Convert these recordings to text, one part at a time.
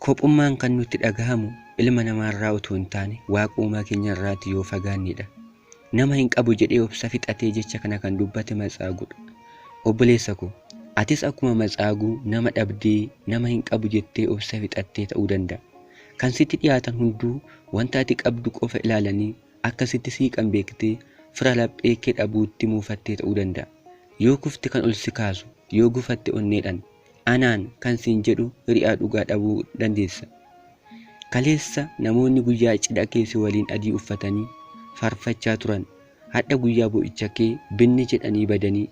Kophummaan kan nutti dhagahamu ilma namaarraa utuu hin taane Waaqa uumaa keenyarraati yoo fagaannedha. Nama hin qabu jedhee obsa fixatee jecha kana kan dubbate Matsaaguudha. Obboleessa koo, atis akkuma Matsaaguu nama dhabdee nama hin qabu jettee obsa fixattee ta'uu danda'a. Kan sitti dhiyaatan hunduu wanta ati qabdu qofa ilaalanii akka sitti siiqan beektee fira laphee kee dhabuutti muufattee ta'uu danda'a. Yoo kufte kan ol si kaasu, yoo gufatte onneedhan Anaan kan siin jedhu hiriyaa dhugaa dhabuu dandeessa. Kaleessa namoonni guyyaa cidha kee si waliin adii uffatanii faarfachaa turan hadha guyyaa bo'icha kee binni jedhanii badanii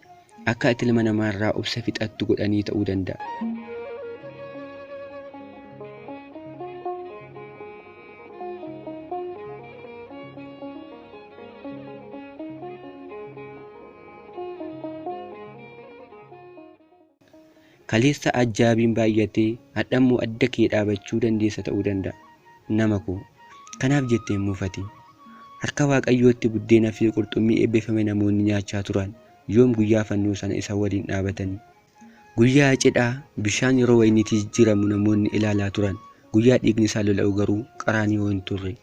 akka ati ilma namaarraa obsa fixattu godhanii ta'uu danda'a. Kaleessa ajjaabiin baay'atee hadhammoo adda kee dhaabachuu dandeessa ta'uu danda'a. Nama koo, kanaaf jettee hin muufatin. Harka Waaqayyootti buddeena fi qurxummii eebbifame namoonni nyaachaa turan yoom guyyaa fannoo sana isa waliin dhaabatanii? Guyyaa cidhaa bishaan yeroo wayiniitti jijjiiramu namoonni ilaalaa turan guyyaa dhiigni isaa lola'u garuu Qaraaniyoo hin turre.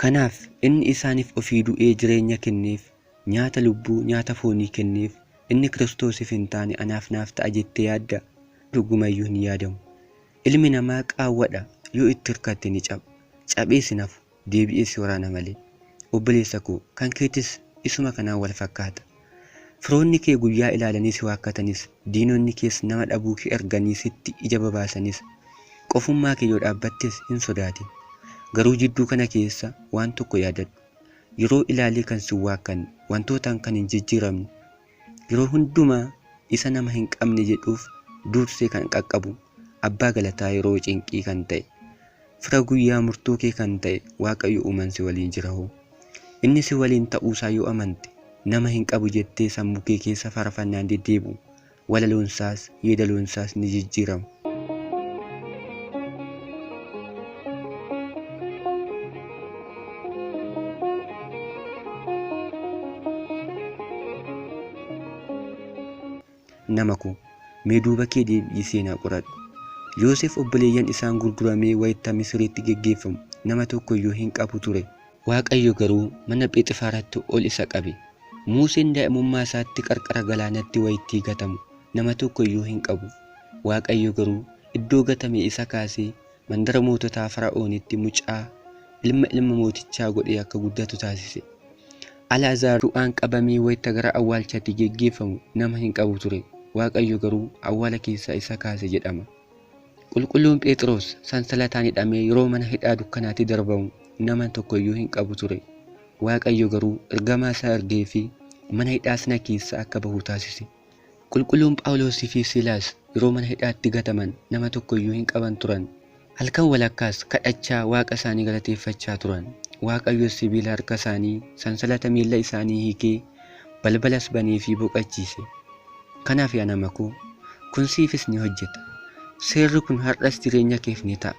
Kanaaf inni isaaniif ofii du'ee jireenya kenneef Nyaata lubbuu, nyaata foonii kenneef, inni Kiristoosiif hin taane anaaf naaf ta'a jettee yaaddaa? Dhugumayyuu hin yaadamu. Ilmi namaa qaawwadha, yoo itti hirkatte ni caba. Cabees hin hafu, deebi'ee si waraana malee. Obboleessa koo, kan keetis isuma kanaan wal fakkaata. Firoonni kee guyyaa ilaalanii si waakkatanis, diinonni kees nama dhabuu kee arganii sitti ija babaasanis, qofummaa kee yoo dhaabbattes hin sodaatin. Garuu jidduu kana keessa waan tokko yaadadhu. Yeroo ilaalee kan sin waakkanne, wantootaan kan hin jijjiiramne, yeroo hundumaa isa nama hin qabne jedhuuf duursee kan qaqqabu, abbaa galataa yeroo cinqii kan ta'e, fira guyyaa murtoo kee kan ta'e Waaqayyo uuman si waliin jirahoo. Inni si waliin ta'uusaa yoo amante, nama hin qabu jettee sammuu kee keessa faarfannaan deddeebi'u, walaloonsaas, yeedaloonsaas ni jijjiirama. Nama koo, mee duuba kee deebi'ii seenaa qoradhu. Yoosef obboleeyyan isaan gurguramee wayita Misiritti geggeeffamu nama tokko iyyuu hin qabu ture. Waaqayyo garuu mana Pheexifaaratti ol isa qabe. Muuseen daa'imummaa isaatti qarqara galaanatti wayittii gatamu nama tokko iyyuu hin qabu. Waaqayyo garuu iddoo gatamee isa kaasee mandara moototaa Fara'oonitti mucaa ilma ilma mootichaa godhee akka guddatu taasise. Alaazaar du'aan qabamee wayita gara awwaalchaatti geggeeffamu nama hin qabu ture. Waaqayyo garuu awwaala keessaa isa kaase jedhama. Qulqulluun Pheexiroos sansalataan hidhamee yeroo mana hidhaa dukkanaatti darbamu nama tokko iyyuu hin qabu ture. Waaqayyo garuu ergamaa isaa ergeefii mana hidhaa sana keessaa akka bahu taasise. Qulqulluun Phaawuloosii fi Siilaas yeroo mana hidhaatti gataman nama tokko iyyuu hin qaban turan. Halkan walakkaas kadhachaa Waaqa isaanii galateeffachaa turan. Waaqayyos sibiila harka isaanii, sansalata miilla isaanii hiikee balbalas baneefii boqachiise. Kanaaf yaa nama koo, kun siifis ni hojjeta. Seerri kun har'as jireenya keef ni ta'a.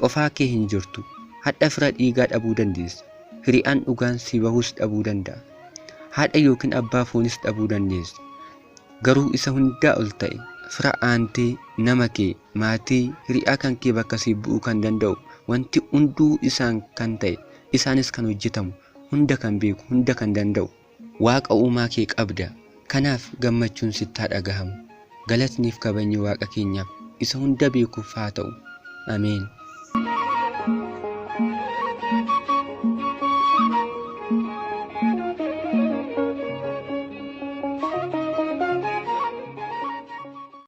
Qofaa kee hin jirtu. Hadha fira dhiigaa dhabuu dandeessa. Hiriyaan dhugaan sii bahus dhabuu danda'a. Haadha yookiin abbaa foonis dhabuu dandeessa. Garuu isa hundaa ol ta'e, fira aantee, nama kee, maatii, hiriyaa kan kee bakka siif bu'uu kan danda'u, wanti hunduu isaan kan ta'e, isaanis kan hojjetamu, hunda kan beeku, hunda kan danda'u, Waaqa uumaa kee qabda. Kanaaf gammachuun sitti haa dhagahamu. Galatniif kabajni Waaqa keenyaaf isa hunda beekuuf haa ta'u. Ameen.